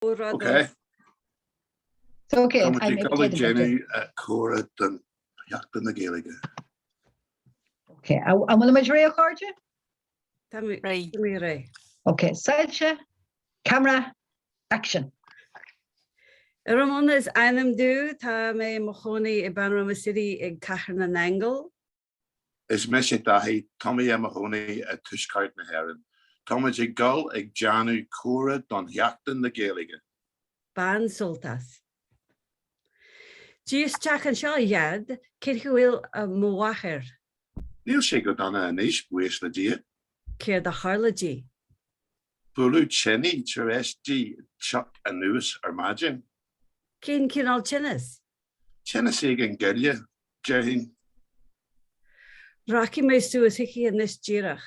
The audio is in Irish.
Comhrá Ok. don. It's okay. Tá muid ag dul ag déanamh comhrá don Sheachtain na Gaeilge. Ok, an bhfuil muid réidh a chairde? Tá mé réidh. Ok, soilse, camera, action. Ramona is ainm domh, tá mé i mo chónaí i bPanorama City i gCathair na nAingeal. Is mise Daithí, tá mé i mo chónaí i dTuaisceart na hÉireann. Táimid ag dul ag déanamh comhrá don Sheachtain na Gaeilge. Bain sult as. Dia isteach anseo, a Dhaid, cén chaoi a bhfuil mo mháthair? Níl sé go dona anois, buíochas le Dia. Céard a tharla di? Buaileadh tinn í tar éis di teacht anuas ar maidin. Cén cineál tinnis? Tinneas éigin goile, déarfainn. Rachaidh mé suas chuici anois díreach.